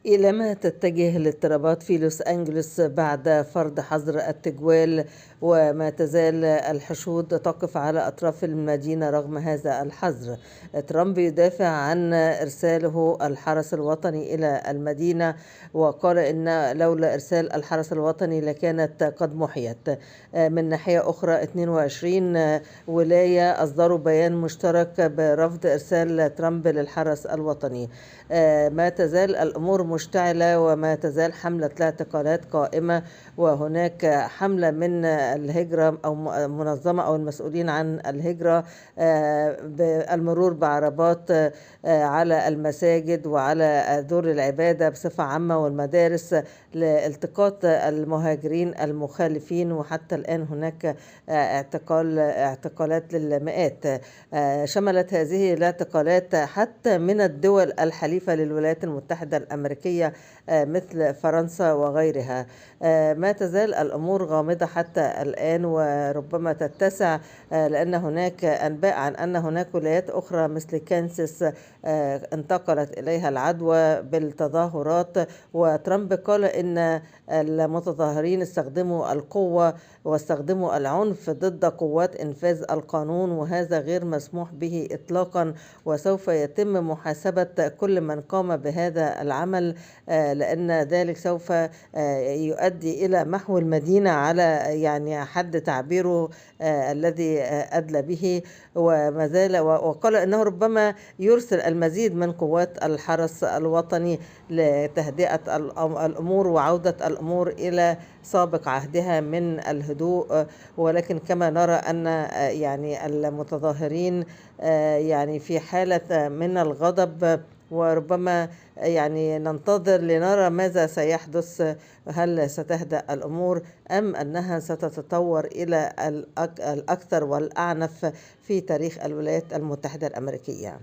إلى ما تتجه الاضطرابات في لوس أنجلوس بعد فرض حظر التجوال، وما تزال الحشود تقف على أطراف المدينة رغم هذا الحظر؟ ترامب يدافع عن إرساله الحرس الوطني إلى المدينة، وقال إن لولا إرسال الحرس الوطني لكانت قد محيت. من ناحية أخرى 22 ولاية أصدروا بيان مشترك برفض إرسال ترامب للحرس الوطني. ما تزال الأمور مشتعلة، وما تزال حملة الاعتقالات قائمة، وهناك حملة من الهجرة أو منظمة أو المسؤولين عن الهجرة بالمرور بعربات على المساجد وعلى دور العبادة بصفة عامة والمدارس لالتقاط المهاجرين المخالفين. وحتى الآن هناك اعتقالات للمئات. شملت هذه الاعتقالات حتى من الدول الحليفة للولايات المتحدة الأمريكية مثل فرنسا وغيرها. ما تزال الأمور غامضة حتى الآن، وربما تتسع، لأن هناك أنباء عن أن هناك ولايات أخرى مثل كانساس انتقلت إليها العدوى بالتظاهرات. وترامب قال إن المتظاهرين استخدموا القوة واستخدموا العنف ضد قوات إنفاذ القانون، وهذا غير مسموح به إطلاقا، وسوف يتم محاسبة كل من قام بهذا العمل، لأن ذلك سوف يؤدي إلى محو المدينة على حد تعبيره الذي أدلى به. وما زال وقال أنه ربما يرسل المزيد من قوات الحرس الوطني لتهدئة الأمور وعودة الأمور إلى سابق عهدها من الهدوء. ولكن كما نرى أن المتظاهرين في حالة من الغضب، وربما ننتظر لنرى ماذا سيحدث. هل ستهدأ الأمور أم أنها ستتطور إلى الأكثر والأعنف في تاريخ الولايات المتحدة الأمريكية؟